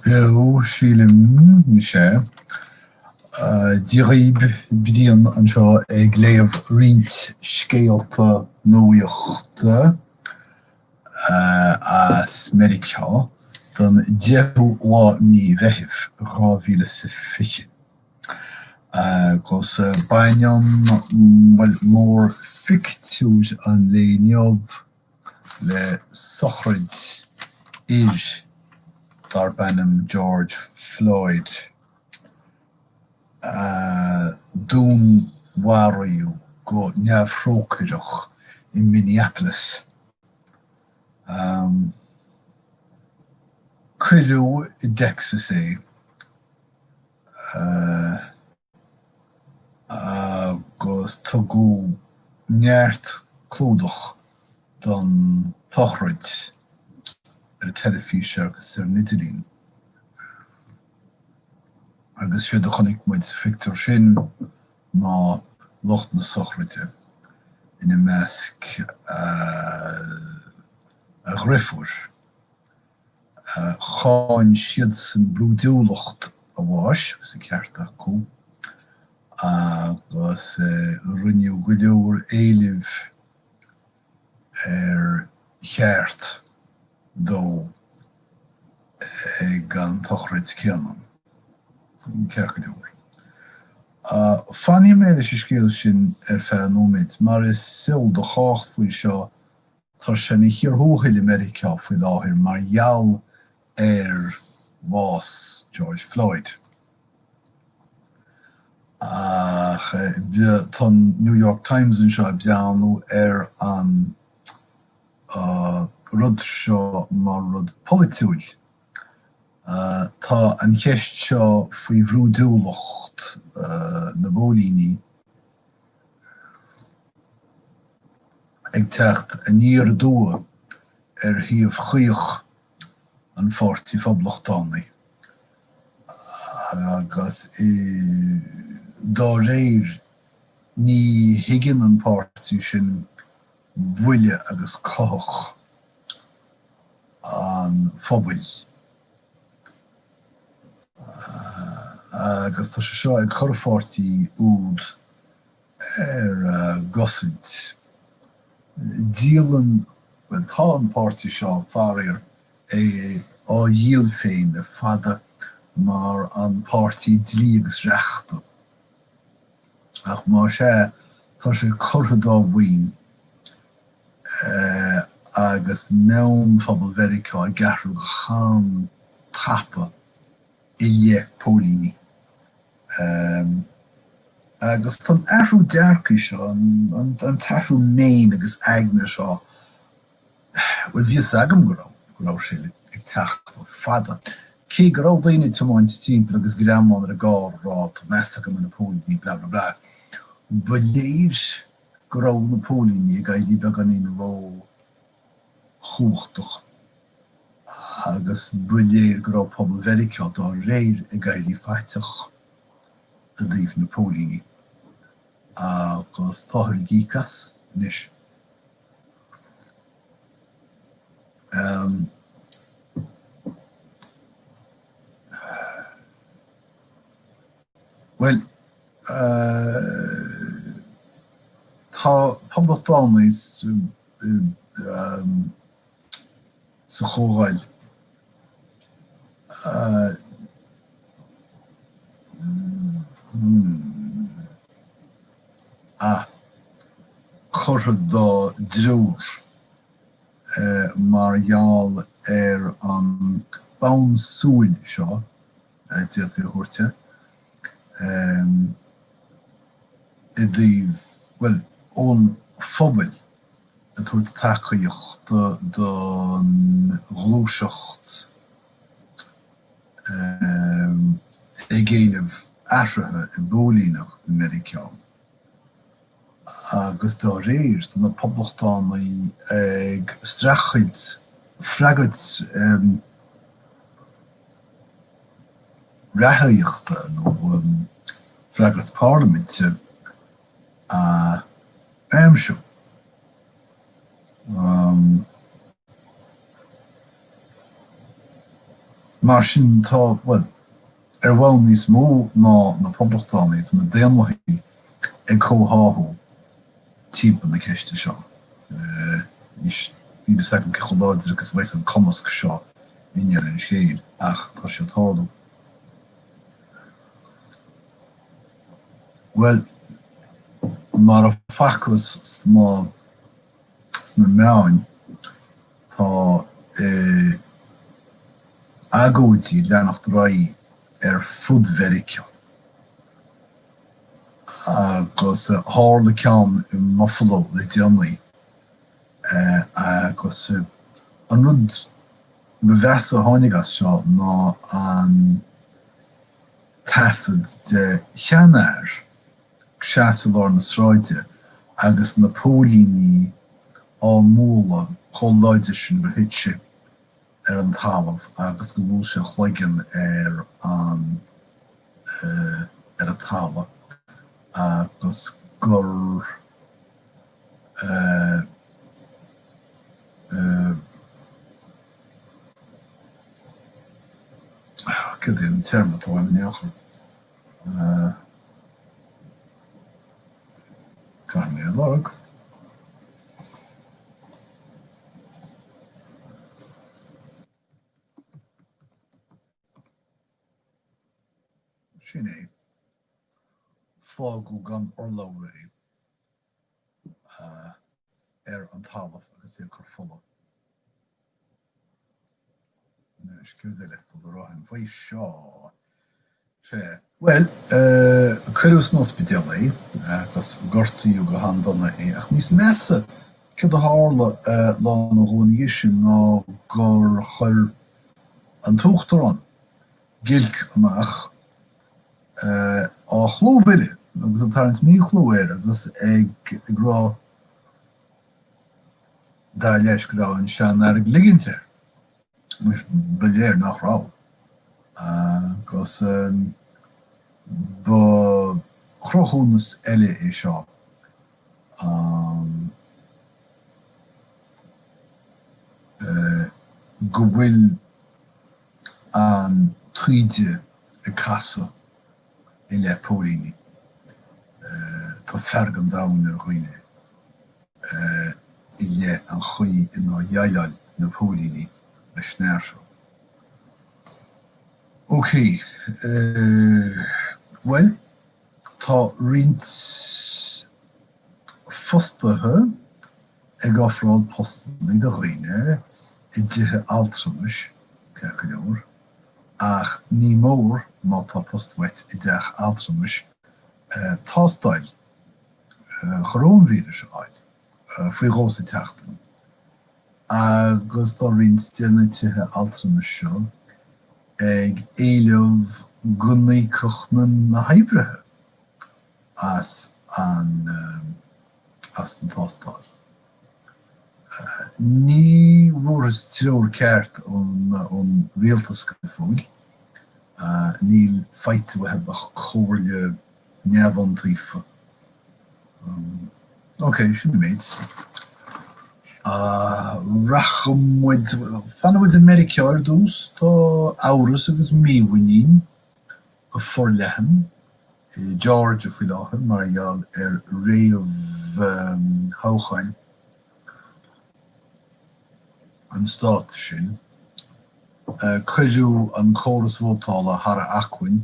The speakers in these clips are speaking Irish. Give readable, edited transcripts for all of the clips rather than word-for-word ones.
Beo, sílim, sea. Dia dhaoib, Brian anseo ag léamh roinnt scéalta nuachta as Meiriceá don 10ú lá mí Mheithimh 2020. Agus baineann, bhuel, mórphictiúr an lae inniu le sochraid fhir darb ainm George Floyd a dúnmharaíodh go neamhthrócaireach i Minneapolis. Cuireadh i dTexas é. Agus tugadh neart clúdach don tsochraid ar an teilifís agus ar an idirlíon. Agus séard a chonaic muid sa phictiúr sin ná lucht na sochraide, ina measc a dhriofúr. Cháin siadsan brúidiúlacht a bháis, agus an ceart acu, agus rinneadh go leor éilimh ar cheart dó ag an tsochraid céanna. Ceart go leor. Fanfaidh mé leis an scéal sin ar feadh nóiméid. Mar is eol do chách faoi seo, Tá sé ina chíor thuathail i Meiriceá faoi láthair mar gheall ar bhás George Floyd. Ach tá an New York Times anseo ag breathnú ar an rud seo mar rud polaitiúil. Tá an cheist seo faoi bhrúidiúlacht na bpóilíní ag teacht aniar aduaidh ar thaobh chaoch an Pháirtí Phoblachtánaigh agus dá réir ní thuigeann an páirtí sin buille agus cuthach an phobail. Agus tá sé seo ag cur an pháirtí úd ar a gcosaint. Díolann, bhuel, tá an páirtí seo, faraor, é á dhíol féin le fada mar an páirtí dlí agus reachta. Ach más ea, tá sé curtha dá mhuin agus meon phobal Mheiriceá ag athrú go han-tapa i leith póilíní. Agus tá an athrú dearcaidh seo, an t-athrú meoin agus aigne seo, bhuel, bhí fhios agam go raibh, go raibh sé ag teacht le fada. Cé go raibh daoine ag tiomáint timpeall agus greamán ar an gcarr ag rá tá meas agam ar na póilíní blah blah blah, ba léir go raibh na póilíní ag éirí beagáinín ró-chumhachtach agus ba léir go raibh pobal Mheiriceá dá réir ag éirí faiteach i dtaobh na póilíní agus táthar ag íoc as anois. Bhuel, tá poblachtánaigh sa Chomhdháil ah curtha dá dtriúr mar gheall ar an bonn súil seo a d'fhéadfaí a thabhairt air, i dtaobh, bhuel, ón phobail ag tabhairt tacaíochta don ghluaiseacht ag éileamh athruithe i bpóilíneacht i Meiriceá. Agus dá réir, tá na Poblachtánaigh ag streachailt freagairt reachtaíochta nó freagairt parlaiminte a aimsiú. Mar sin, tá, bhuel, ar bhonn níos mó ná na Poblachtánaigh, tá na Daonlathaigh ag comhtháthú timpeall na ceiste seo. Anois, níl fhios agam cé chomh láidir agus a bheas an cumasc seo i ndeireadh an scéil, ach tá sé ag tarlú. Bhuel, mar a facthas sna sna meáin, tá agóidí ag leanacht ar aghaidh ar fud Mheiriceá agus tharla ceann i mBuffalo le déanaí agus an rud ba mheasa a tháinig as seo ná an taifead de sheanfhear ag seasamh i lár na sráide agus na póilíní á mbualadh chomh láidir sin gur thit sé ar an talamh agus gur bhuail sé a chloigeann ar an ar an talamh agus gur Cad é an téarma atá uaim in aon chor? Caithfidh mé a lorg. Sin é. Fágadh gan urlabhra é ar an talamh agus é ag cur fola. Anois, céard eile atá le rá agam faoi seo? Sea, bhuel, cuireadh san ospidéal é agus gortaíodh go han-dona é, ach níos measa, céard a tharla lá nó dhó ina dhiaidh sin ná gur chuir an tUachtarán giolc amach á chlúmhilleadh agus ag tarraingt míchlú air agus ag rá Dar leis go raibh an seanfhear ag ligint air. Anois, ba léir nach raibh. Agus ba chruthúnas eile é seo go bhfuil an taoide ag casadh i leith póilíní. Tá fearg an domhain ar dhaoine i leith an chaoi inar dhéileáil na póilíní leis an fhear seo. Ok, bhuel, tá roinnt fostaithe ag ofráil postanna do dhaoine i dtithe altranais, ceart go leor, ach ní mór, má tá post uait i dteach altranais, tástáil choróinvíris a fháil faoi dhó sa tseachtain. Agus tá roinnt de na tithe altranais seo ag éileamh go n-íocfadh na hoibrithe as an as an tástáil. Ní bhfuarthas treoir ceart ón rialtas go fóill. Níl faighte uathu ach comhairle neamhiontaofa. Ok, sin an méid. Rachaidh muid, fanfaidh muid i Meiriceá ar dtús. Tá amhras agus mímhuinín go forleathan i Georgia faoi láthair mar gheall ar réamhthoghcháin an stát sin. Cuireadh an córas vótála thar a acmhainn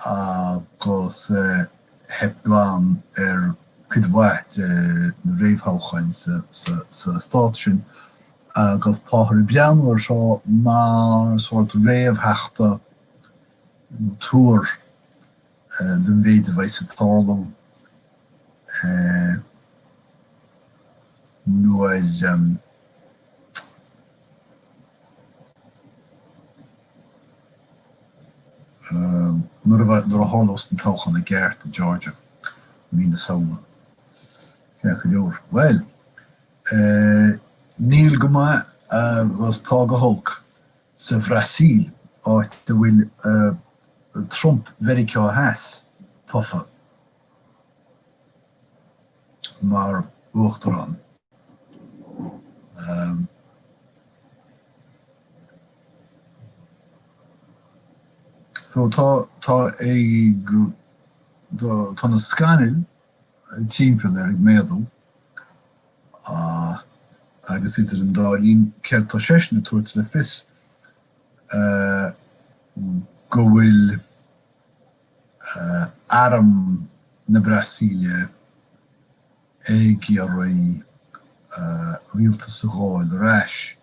agus theip glan ar cuid mhaith de na réamhthoghcháin sa stát sin agus táthar ag breathnú air seo mar sórt réamhtheachta nó tuar don mhéid a bheas ag tarlú nuair nuair a nuair a tharlós an toghchán i gceart i Georgia i mí na Samhna. Ceart go leor. Bhuel, níl go maith agus tá go holc. Sa Bhrasaíl, áit a bhfuil Trump Mheiriceá Theas tofa mar So tá, tá ag, tá na scannail timpeall air ag méadú agus idir an dá linn, céard tá seisean ag tabhairt le fios? Go bhfuil arm na Brasaíle ag iarraidh rialtas a ghabháil ar ais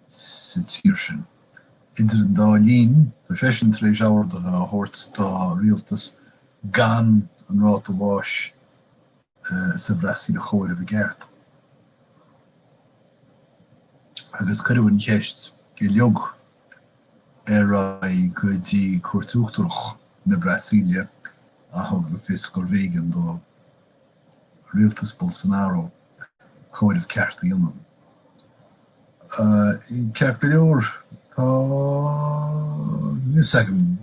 sa tír sin. Idir an dá linn, tá seisean tar éis orduithe a thabhairt dá rialtas gan an ráta bháis sa Bhrasaíl a chomhaireamh i gceart. Agus cuireadh an cheist uilig ar aghaidh go dtí Cúirt Uachtarach na Brasaíle a thug le fios gurbh éigean do rialtas Bolsonaro comhaireamh ceart a dhéanamh. Ceart go leor, tá fhios agam,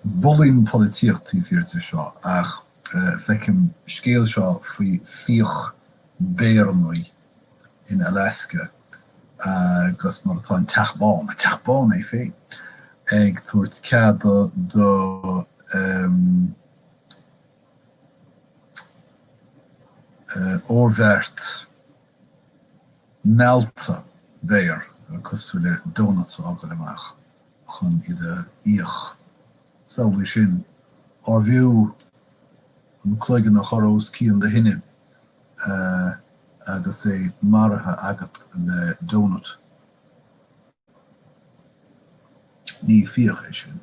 bulaím polaitíocht taobh thiar de seo ach feicim scéal seo faoi fiach béaranna in Alaska agus mar atá an Teach Bán, an Teach Bán é féin, ag tabhairt ceada do oirbheart meallta béar cosúil le donuts a fhágáil amach chun iad a fhiach. Samhlaigh sin, arbh fhiú an cloigeann a chur os cionn do thine agus é maraithe agat le donut. Ní fiach é sin.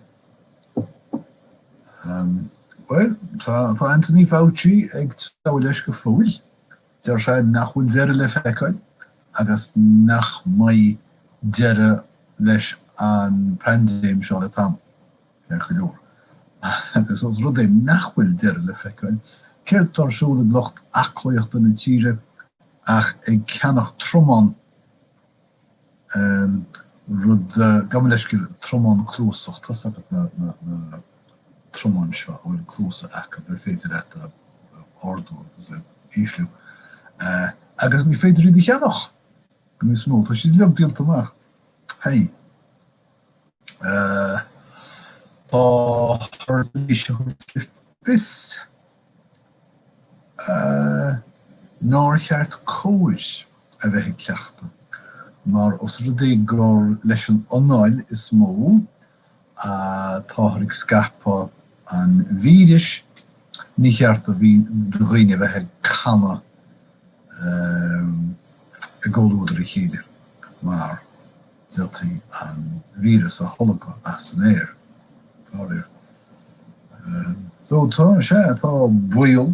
Bhuel, tá Anthony Fauci ag treabhadh leis go fóill. Deir sé nach bhfuil deireadh le feiceáil agus nach mbeidh deireadh leis an bpaindéim seo le tamall. Ceart go leor. Agus os rud é nach bhfuil deireadh le feiceáil, céard atá ar siúl ag lucht aclaíochta na tíre ach ag ceannach tromán, rud, gabh mo leithscéal, tromán cluasach, tá's agat na tromáin seo a bhfuil cluasa acu ar féidir leat a ardú agus a ísliú, agus ní féidir iad a cheannach níos mó, tá siad uilig díolta amach. Hey. Táthar tar éis a thabhairt le fios nár cheart cóir a bheith ag cleachtadh mar os rud é gur leis an anáil is mó atáthar ag scaipeadh an víris, ní cheart do dhaoine a bheith ag canadh i gcomhluadar a chéile mar d'fhéadfaí an víreas a tholgadh as an aer. Faraor. So tá, sea, tá baol,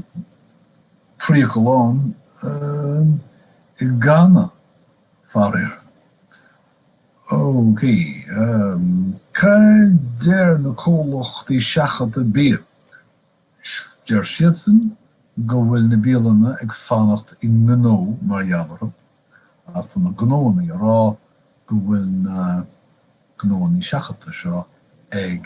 priacal ann i gcanadh, faraor. Ok, cad deir na comhlachtaí seachadta bia? Deir siadsan go bhfuil na bialanna ag fanacht i ngnó mar gheall orthu, ach tá na gnóanna ag rá go bhfuil na gnóanna seachadta seo ag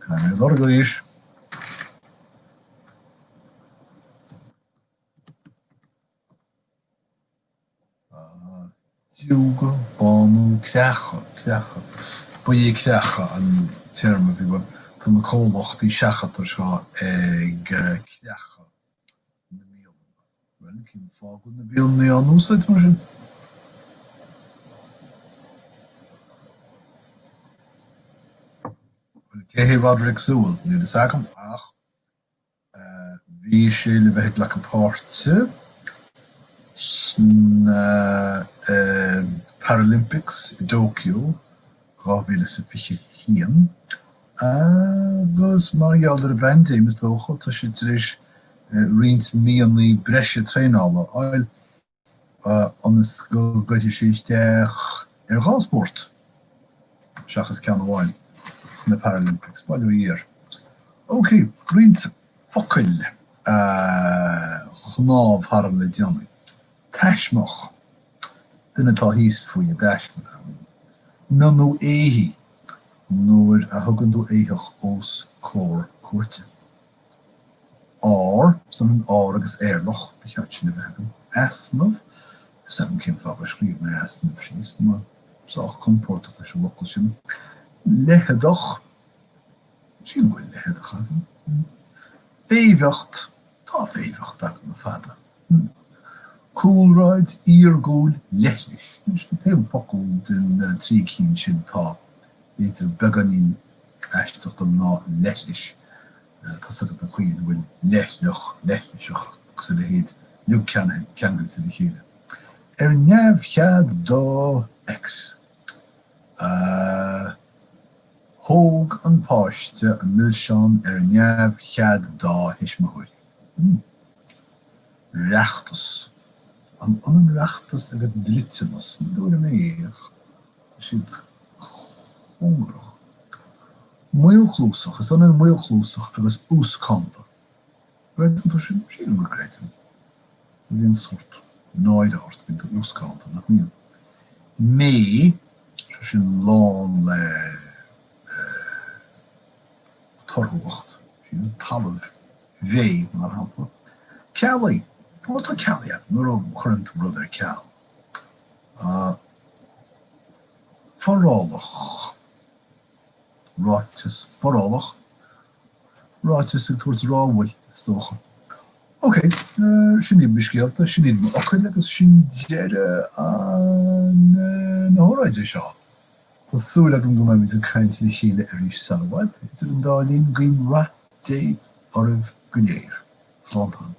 Caithfidh mé a lorg arís. Diúgadh, bánú, creachadh, creachadh. Ba é creachadh an téarma a bhí uaim. Tá na comhlachtaí seachadta seo ag creachadh na mbialanna. Bhuel, cén fáth go bhfuil na bialanna á n-úsáid mar sin? Bhuel, cé hé Roderick Sewell? Níl fhios agam ach Bhí sé le bheith ag glacadh páirte sna Paralympics i dTóiceo 2021 agus mar gheall ar an bpaindéim, is dócha, tá sé tar éis roinnt míonna breise traenála a fháil. ionas go gcuirfidh sé isteach ar dhá spórt seachas ceann amháin sna Paralympics. Bail ó Dhia air. Ok, roinnt focail a shnámh tharam le déanaí. Taismeach, duine atá thíos faoi i dtaisme. Mionnú éithigh, nuair a thugann tú éitheach os comhair cúirte. Ár, is ionann ár agus éirleach, ba cheart sin a bheith agam. Easnamh, níl 's agam cén fáth gur scríobh mé easnamh síos, tá mé sách compordach leis an bhfocal sin. Leitheadach, sílim go bhfuil leitheadach agam. Féimheacht, tá féimheacht agam le fada. Cúlráid, iargúil, leithlis. Anois, an t-aon focal den trí cinn sin atá, b'fhéidir, beagáinín aisteach dom ná leithlis. Tá's agat an chaoi ina bhfuil leithleach, leithliseach agus a leithéid uilig ceangailte le chéile. Ar neamhchead do X. Thóg an páiste an milseán ar neamhchead dá thuismitheoirí. Reachtas. An ionann reachtas agus dliteanas? Ní dóigh liom é, ach tá siad cóngarach. Maolchluasach, is ionann maolchluasach agus uascánta. Gcreideann tú sin? Sílim go gcreidim. Nuair a bhíonn sórt náire ort, bíonn tú uascánta, nach mbíonn? Mé, sé sin lán le torthúlacht, sílim, talamh mhéith, mar shampla. Cealaigh, bhuel tá cealaigh agat nuair a chuireann tú rud ar ceal. Forálach. Ráiteas forálach. Ráiteas ag tabhairt rabhaidh, is dócha. Ok, sin iad mo scéalta, sin iad mo fhocail agus sin deireadh na hóráide seo. Tá súil agam go mbeimid ag caint le chéile arís sara bhfad. Idir an dá linn, guím rath Dé oraibh go léir. Slán tamall.